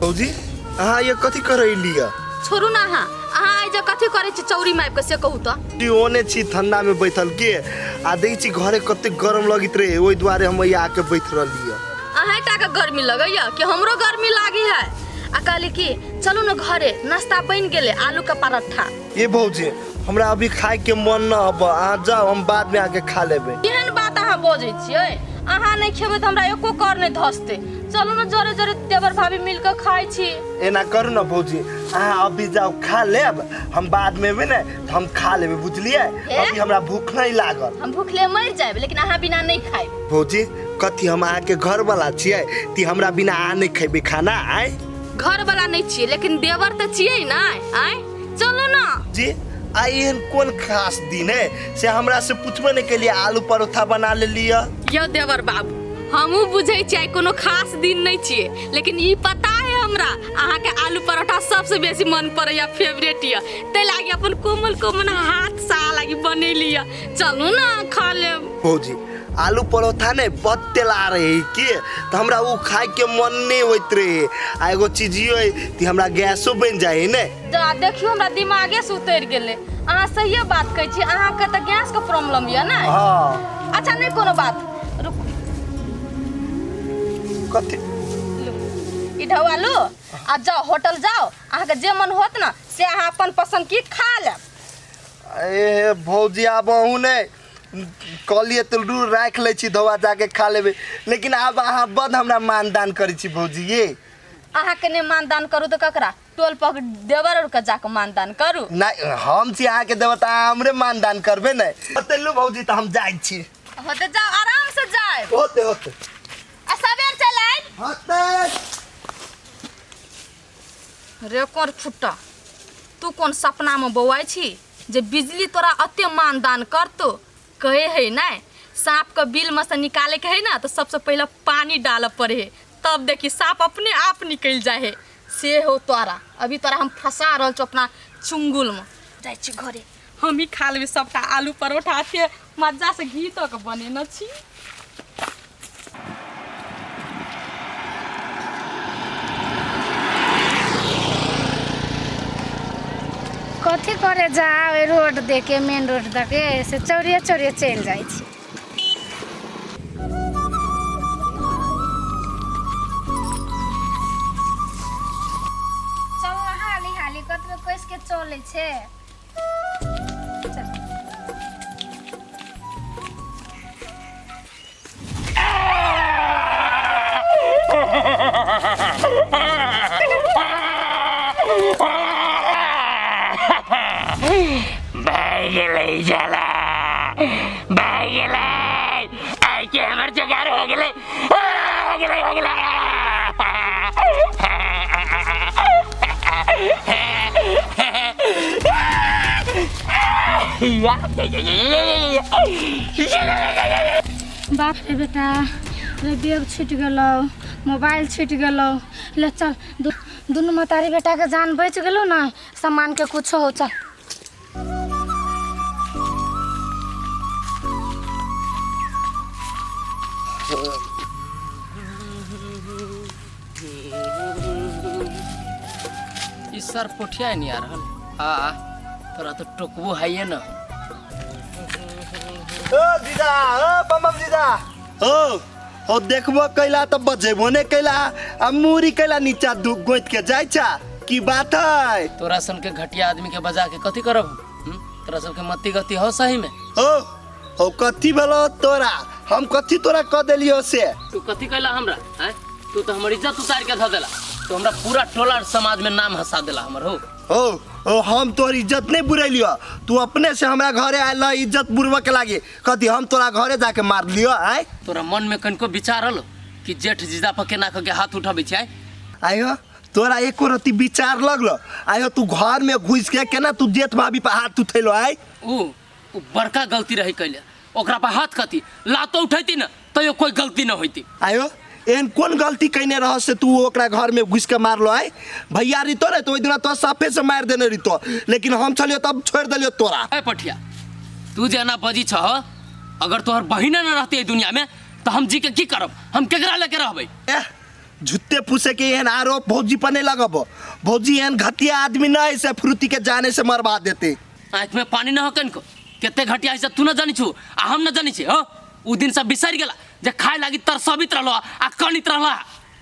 भौजी अहाँ ये कथी करै लिअ? छोड़ू ना अहाँ, अहाँ आइ जे कथी करै छी चौरी में आबि कऽ से कहू तऽ। जी ओने छी ठंडा में बैठल के आ देखै छी घरे कते गरम लगैत रहे, ओहि दुआरे हम एहि आके बैठ रहली है। अहें टा के गर्मी लगैया कि हमरो गर्मी लागी है? आ कहली कि चलू ने घरे, नाश्ता बनि गेलै, आलू के पराठा। ए भौजी हमरा अभी खाए के मन न हब, अहाँ जाओ हम बाद में आके खा लेबे। केहन बात अहाँ बजै छियै? अहाँ नहि खेबै तऽ हमरा एको कर नहि धसतै। चलू ने जरे जरे देवर भाभी मिल कऽ खाइ छी। एना करू न भौजी, अहाँ अभी जाओ खा लेब, हम बाद में एबै ने तऽ हम खा लेबै, बुझलियै? ए? अभी हमरा भूख नहीं लागल। हम भूखले मरि जायब लेकिन अहाँ बिना नहि खायब। भौजी कथी हम अहाँके घर वाला छियै ती हमरा बिना अहाँ नहि खेबै खाना? आय घर वाला नहि छियै लेकिन देवर तऽ छियै ने। आय चलू ना। जी आइ एहन कोन खास दिन है से हमरा से पूछबे नहीं केलिए, आलू परोठा बना लेलिए। यौ देवर बाबू हमहूँ बुझै छियै आइ कोनो खास दिन नहि छियै, लेकिन ई पता है हमरा अहाँके आलू परोठा सबसे बेसी मन पड़ैया, फेवरेट यऽ, ताहि लागी अपन कोमल कोमल हाथ से अहाँ लागी बनेली यऽ। चलू ना खा लेब। भौजी आलू परोठा ने बड तेला रहे के तो हमरा उ खाए के मन नहीं होइत रहे, आ एगो चीज इहो है कि हमरा गैसो बन जाए है ने। जा देखियो हमरा दिमागे से उतरि गेलै। अहाँ सहिए बात कहै छी, अहाँके तऽ गैस के प्रॉब्लम यऽ ने। हाँ। अच्छा नहीं कोनो बात, रुक। कथी? लू, ई ढौआ लू आ जाओ होटल जाओ, अहाँके जे मन होत ना से अहाँ अपन पसंद की खा लेब। ए भौजी आब अहूँ ने कहलिए तऽ लू राखि लै छी धोआ जाके खा लेबै, लेकिन आब अहाँ बड हमरा मानदान करै छी भौजी। ये अहाँके नहि मानदान करू तऽ ककरा? टोल पर देवर और के जाके मानदान करू। नहीं हम छी अहाँके देवर तऽ अहाँ हमरे मानदान करबै ने। होते लू भौजी तऽ हम जाइ छी। होते जाओ, आराम से जाए। होते होते। आ सबेर चल आयब। होते। रे कोर फुट्टा, तू कोन सपना में बौआइ छी जे बिजली तोरा अते मानदान करतो? कहे है नहीं सांप के बिल में से निकाले के है ना तो सबसे पहले पानी डाल पड़े है, तब देखी सांप अपने आप निकल जाए है। से हो तोरा, अभी तोरा हम फंसा रहल छौ अपना चुंगुल में। जाइ छी घरे, हम ही खा लेबै सबटा आलू परोठा के मजा से घी दऽ के बनेने छी। कथी करे जाओ रोड देके, मेन रोड दके से चौरिये चौरिये चलि जाइ छी। चल ना हाली हाली कतबे कसि के चलै छै। चल। भए गेलै जला, भए गेलै, आइ के हमर जोगार हो गेलै, हो गेलै, हो गेलै। बाप रे बेटा, रे बैग छूटि गेलौ, मोबाइल छूटि गेलौ। ले चल, दुनू महतारी बेटाके जान बचि गेलौ ने, सामानके कुछो हो। चल। ई सर पोठिया नहीं आ रहल। आ तोरा तो टोकबो है ना। ओ जीजा, ओ बम बम जीजा, ओ ओ देखबो कैला तऽ बजेबो ने कैला, आ मूरी कैला नीचा दू गोति के जाइ छा, की बात है? तोरा सन के घटिया आदमी के बजा के कथी करब? तोरा सबके मति गति हो सही में? ओ ओ कथी भेलो तोरा? हम कथी तोरा कह देलियो से? तू कथी कैला हमरा? हैं? तू तो हमर इज्जत उतार के धऽ देला, तू हमरा पूरा टोला समाज में नाम हंसा देला हमर। हो ओ ओ हम तोहर इज्जत नहीं बुरेलियो, तू अपने से हमरा घरे आयल रह इज्जत बुरबा के लागे, कथी हम तोरा घरे जाके मार लियो? आय तोरा मन में कनिको विचार हलो कि जेठ जीजा पर केना कऽ के हाथ उठाबै छै? आयो तोरा एको रति विचार लगलो? आयो तू घर में घुस के केना तू जेठ भाभी पर हाथ उठेलो? आय उ बड़का गलती रहे कैले, ओकरा पर हाथ कथी लातो उठैती न तैयो कोई गलती न होती। आयो एहन कोन गलती कैने रह से तू ओकरा घर में घुस के मारलो? आय भैया रितो रे तो ओहि दिना तो साफे से मार देने रितो, लेकिन हम छलियो तब छोड़ देलियो तोरा। ए पठिया, तू जे एना बजी छह, अगर तोहर बहिने न रहती एहि दुनिया में तो हम जी के की करब? हम केकरा लेके रहबै? ए झुत्ते फूसे के एहन आरोप भौजी पर नहीं लगब। भौजी एहन घटिया आदमी नहीं से फ्रूटी के जाने से मरवा देते। आँख में पानी न हो कनिको, कते घटिया है से तू न जानी छु आ हम न जानी छी हो। उ दिन सब बिसरि गेला जे खाए लागी तरसबित रहलो आ कनित रहला,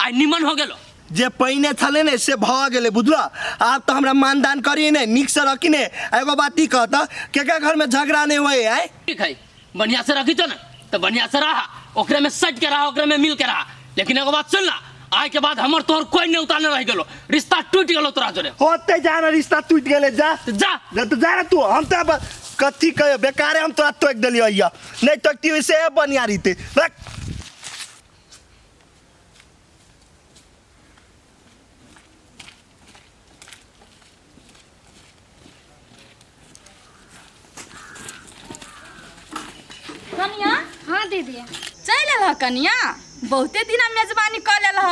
आइ निमन हो गेलो। जे पहिने छलै ने से भऽ गेलै बुझल। आब तऽ हमरा मानदान करी ने, नीकसँ रखी ने। आ एगो बात ई कहत, केकर घरमे झगड़ा नहि होइ है? ठीक है, बढ़िया से रखी छो ना तो बढ़िया से रहा, ओकरे में सट के रहा, ओकरे में मिल के रहा। लेकिन एगो बात सुन ला, आय के बाद हमर तोहर कोई नहीं उतारने रह गेलो, रिश्ता टूट गेलो तोरा जोरे। होते जा ना, रिश्ता टूट गेले, जा जा जा तो जा ना तू। हम तो अब कथी कहियो, बेकारे हम तोरा टोकि देलियो या नहीं टोकती से बढ़िया रहिते। रख। कनिया। हाँ दीदी। चलि एलह कनिया, बहुते दिना मेजबानी कऽ लेलह।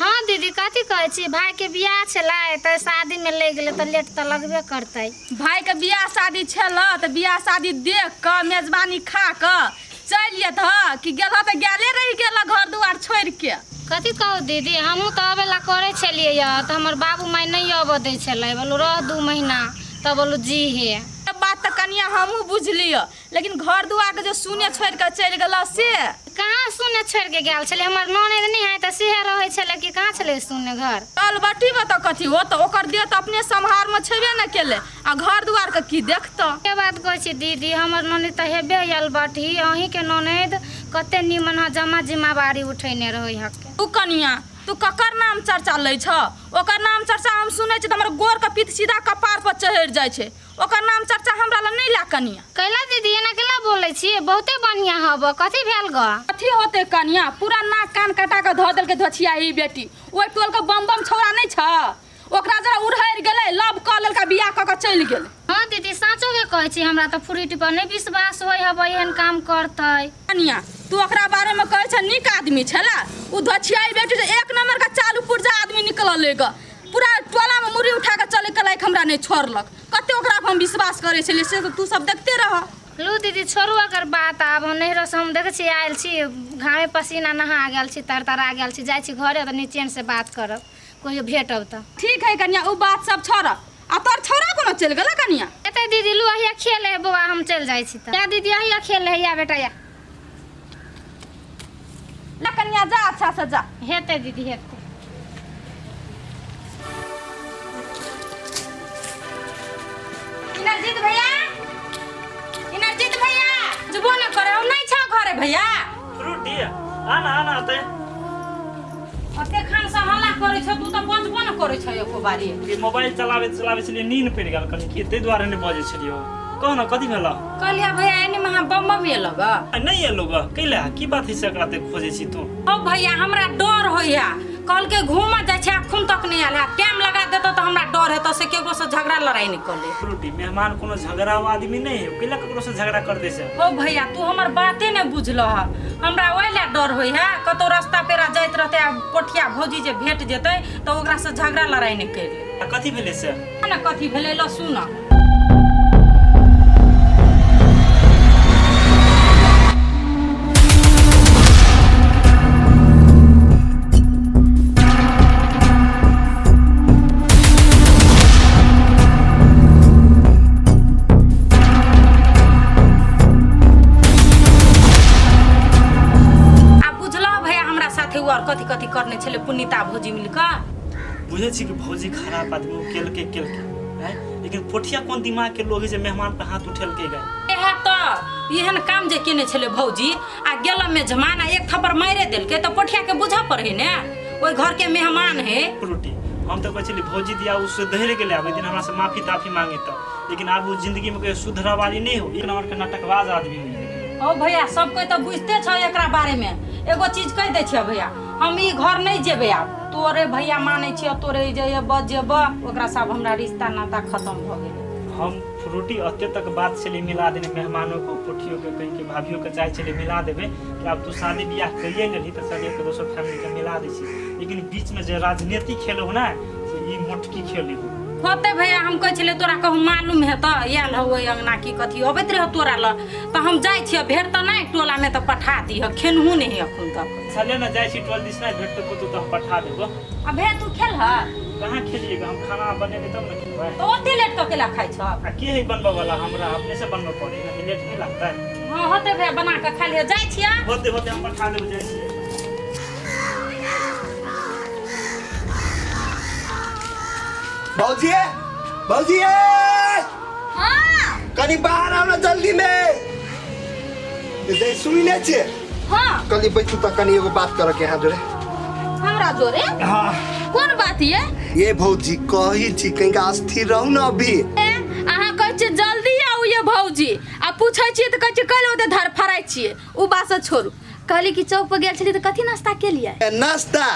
हाँ दीदी, कथी कहै छी, भाईके बियाह छलै तऽ शादीमे लागि गेलै तऽ लेट तऽ लगबे करतै। भाईके बियाह शादी छल तऽ बियाह शादी देख कऽ मेजबानी खा कऽ चलि एतह कि गेलह तऽ गेले रहि गेलह घर दुआर छोड़ि के। कथी कहू दीदी, हमहूँ तऽ अबै ला करै छलियै यऽ तऽ हमर बाबू माय नहि अबऽ दै छलै, बोलू रह 2 महीना तब बोलू जी हे। बात तऽ कनिया हमहूँ बुझलियै, लेकिन घर दुआरके जे सुने छोड़ि कऽ चलि गेलह से कहाँ सुने छोड़ि के गेल छलै? हमर ननैद नहि है तऽ सेहे रहै छलै कि कहाँ छलै सुने घर? अलबट्टी में तऽ कथी हो, तऽ ओकर देह तऽ अपने सम्हारमे छेबे ने केलै, आ घर दुआरके की देखतऽ? के बात कहै छी दीदी, हमर ननैद तऽ हेबे अलबट्टी, अहीँके ननैद कते निमन है, जमा जिम्मेवारी उठेने रहै हके। तू कनिया, तू ककर नाम चर्चा लै छ? ओकर नाम चर्चा हम सुनै छी तऽ हमर गोरके पित्त सीधा कपार पर चढ़ि जाइ छै। ओकर नाम चर्चा हमरा लग नहि ला कनिया। कैला दीदी एना केला बोलै छी? बहुते बढ़िया हब, कथी भेल ग? कथी होते कनिया, पूरा नाक कान कटा के धऽ देलकै धोछिया ई बेटी। ओहि टोल के बम बम छौड़ा नहि छ, ओकरा जरा उड़हरि गेलै, लव कऽ लेलकै, बियाह कऽ के चलि गेलै। हाँ दीदी, साँचो के कहै छी, हमरा तऽ फ्रूटी पर नहि विश्वास होइ हब एहन काम करतै। कनिया, तू ओकरा बारे में कहै छ नीक आदमी छला, उ धोछियाई बेटी जे एक नंबर के चालू पुर्जा आदमी निकलल ग, पूरा टोला में मुड़ी उठा के चले के लायक हमरा नहीं छोड़लक। कते ओकरा पर हम विश्वास करै छलियै से तऽ तू सब देखते रह। लू दीदी छोड़ू अगर बात, आब हम नैहरो से हम देखै छी आयल छी, घामे पसीना नहा गेल छी, तरतरा गेल छी, जाइ छी घरे तऽ निचेन से बात करब, कहियो भेटब तऽ। ठीक है कनिया, उ बात सब छोड़। आ तोर छौड़ा कोना चलि गेल कनिया? एते दीदी लू अहिया खेल है बौआ, हम चलि जाइ छी तऽ। या दीदी अहिया खेल है, या बेटा या। ला कनिया जा, अच्छा से जा। हेतै दीदी हेतै। इनरजीत भैया, इनरजीत भैया, जबो न करे नहीं छा घरे भैया। फ्रूटी आना आना आते। ओते खान से हल्ला करे छ तू, त बजबो न करे छ एको बारी। ई मोबाइल चलावे चलावे छलियै, नींद पड़ि गेल कनि की, ताहि दुआरे नहि बजै छलियै। कह न कथी भेल? कहलिया भैया एने में हम बम बम एलग। नहीं एलो ग, कैला की बात है से एकरा ते खोजे छी तू? ओ भैया हमरा डर होइया, कहल के घूम जाय छै अखन तक नहीं आयल है, टाइम लगा देतो त हमरा डर हेतो से केकरो से झगड़ा लड़ाई नहीं कर ले। फ्रूटी मेहमान कोनो झगड़ा आदमी नहीं है, कैला केकरो से झगड़ा कर दे से? ओ भैया तू हमर बाते नहीं बुझल ह, हमरा ओहि ला डर होई है, कतौ रास्ता पेरा जाइत रहते आ पोठिया भौजी जे भेट जेतै त ओकरा से झगड़ा लड़ाई नहीं कर ले। कथी भेलै से? ना कथी भेलै ल सुन। आ बुझलह भैया हमरा साथे उ और कथी कथी करने छलै पुनीता भौजी मिलकऽ? बुझै छी कि भौजी खराब आदमी, ओ केलकै केलकै आँय, लेकिन पोठिया कोन दिमाग के लोग है जे मेहमान पे हाथ उठेलकै गए? इएह तऽ एहन काम जे केने छलै भौजी, आ गेल मेजमान आ एक थप्पड़ मारे देलकै तऽ पोठिया के बुझऽ पड़ै ने, ओहि घर के मेहमान है। फ्रूटी हम तऽ कहै छली भौजी दिया ओ सुधरि गेलै, आब ओहि दिन हमरा से माफी ताफी मांगे तऽ, लेकिन आब ओ जिंदगी में कहियो सुधरऽ वाली नहीं हो, एक नंबर के नाटकबाज आदमी हो। ओ भैया सब कोई तऽ बुझते छौ एकरा बारे में, एगो चीज कहि दै छियै भैया, हम ई घर नहीं जेबै आब, तोरे भैया मानै छियै तोरे जे बजेब ओकरा सब हमरा रिश्ता नाता खत्म भऽ गेलै। हम फ्रूटी अते तक बात छलै मिला देने मेहमानों को, पोठियो के कहि के भाभियो के चाहे छलै मिला देबै कि आब तू शादी बियाह करिए लेलही तऽ चल एक दोसर फैमिली के मिला दै छी, लेकिन बीच में जे राजनीति खेल हो ना से ई मोटकी खेल हो। होते भैया, हम कहै छलियै तोरा कहूँ मालूम हेतऽ, आयल हौ ओहि अङ्गना की कथी अबैत रहौ तोरा लग, तऽ हम जाइ छियै, भेटतऽ नहि टोलामे तऽ पठा दिहऽ, खेनहु नहि एखन तक। चले ने जाइ छी टोल दिस, नहि भेटतौ कतौ तऽ हम पठा देबो। आ भैया तू खेलह? कहाँ खेलिए, हम खाना बनेबै तब ने खेबै। तऽ ओते लेट कऽ केला खाइ छह? आ के है बनबऽ वाला? हमरा अपने से बनबऽ पड़े ना, लेट नहीं लगता है। हाँ होते भैया, बना कऽ खा लिअ, जाइ छियै। होते होते हम पठा देबो, जाइ छियै। भौजी, भौजी, हाँ कनी बाहर आउ ना जल्दी में। जे सुनी नै छियै? हाँ। कनी बैठू तऽ कनी एगो बात करऽ के यहाँ जोरे। हमरा जोरे? हाँ। कोन बात ये? ये भौजी कही छी कनिका अस्थिर रहू ना अभी। ए, अहाँ कहै छियै जल्दी आउ ये भौजी, आ पूछै छियै तऽ कहै छियै कैले ओते धरफड़ाइ छियै। उ बात से छोड़ू, कहली कि चौक पर गेल छली तऽ कथी नाश्ता केलियै? ए, नाश्ता,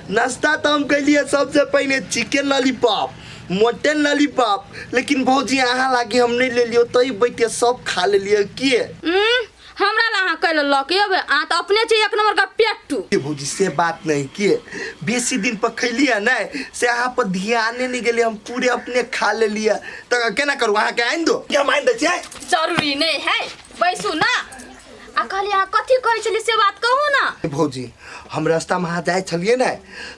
नाश्ता तऽ हम कैलियै सबसे पहिने चिकन लॉलीपॉप, मटन लॉलीपॉप, लेकिन भौजी अहाँ लागी हम नहीं लेलियो, तई बैठे सब खा लेलियै। किए? हमरा ला अहाँ कैले लऽ के अबै, अहाँ तऽ अपने छी एक नंबर का पेट्टू। ए भौजी से बात नहीं, किए बेसी दिन पर खैलियै नहीं से अहाँ पर ध्याने नहीं गेलियै, हम पूरे अपने खा लेलियै। तऽ केना करू, अहाँके आनि दो? कि हम आनि दै छियै? जरूरी नहीं है, बैसू ना। आ कहली अहाँ कथी कहै छलियै से बात कहू ना। भौजी हम रास्तामे अहाँ जाइ छलियै ने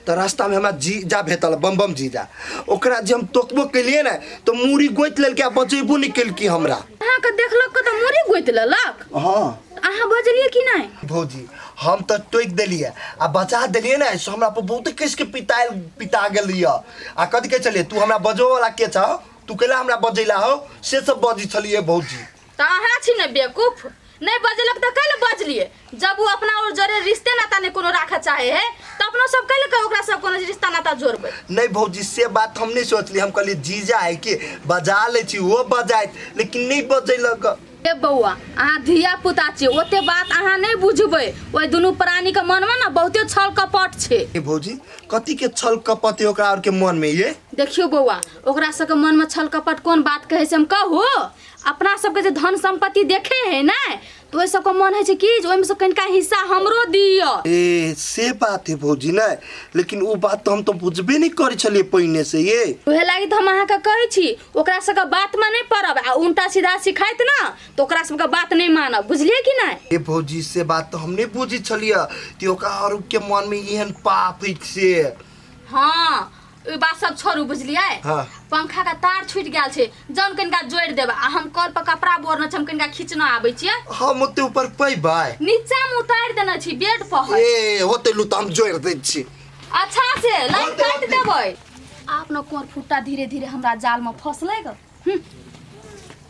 तऽ रास्तामे हमरा जीजा भेटल, बम बम जीजा, ओकरा जे हम तोकबो केलियै ने तऽ मूड़ी गोति लेलकै आ बजेबो नहि केलकै हमरा। अहाँके देखलक तऽ मूड़ी गोति लेलक? हाँ। अहाँ बजलियै कि नहि? भौजी हम तऽ टोकि देलियै आ बचा देलियै ने, से हमरा पर बहुते कसके पितायल पिता गेलियै। आ कथी कहै छलियै, तू हमरा बजबो के छौ, तू कैला हमरा बजैला हो, से सब बजै छलियै भौजी। तऽ अहाँ छी ने बेवकूफ, नहीं बजलक तऽ कैले बजलियै? जब वो अपना और जरे रिश्ते नाता नहीं कोनो राखऽ चाहे है तऽ अपनो सब कैले के ओकरा सब कोनो रिश्ता नाता जोड़बै? नहीं भौजी से बात हम नहीं सोचली, हम कहलियै जीजा है कि बजा लै छी, वो बजाइत, लेकिन नहीं बजेलक। ए बौआ अहाँ धिया पुता छी, ओते बात अहाँ नहीं बुझबै, ओहि दुनू प्राणी के मन में ना बहुते छल कपट छै। ए भौजी कथी के छल कपट है ओकरा और के मन में ये? देखियो बौआ ओकरा सबके मन में छल कपट कोन बात कहै से हम कहू, अपना सबके जे धन संपत्ति देखे है ना तो ओहि सबके मन है छै कि जे ओहिमे से कनिका हिस्सा हमरो दिअ। ए से बात है भौजी ने, लेकिन ओ बात तो हम तो बुझबे नहीं करै छलियै पहिने से ये। उहे लागि तऽ हम अहाँके कहै छी ओकरा सबके बातमे नहि पड़ब आ उल्टा सीधा सिखाइत ना तऽ ओकरा सबके बात नहि मानब, बुझलियै कि नहि? ए भौजी से बात तो हम नहीं बुझै छलियै कि ओकरा और के मन में एहन पाप है से। हाँ ई बात सब छोड़ू, बुझलियै? हाँ। पंखा के तार छूटि गेल छै, जौन कनिका जोड़ि देब, आ हम कल पर कपड़ा बोरने छी, हम कनिका खींचना आबै छियै। हम ओते ऊपर पैबै? नीचा मे उतारि देने छी बेड पर। ए होते लू तऽ हम जोड़ि दै छी। अच्छा से लाइन होते, काटि होते। देबै। आप न कोर फुट्टा धीरे धीरे हमरा जाल में फंसलै ग।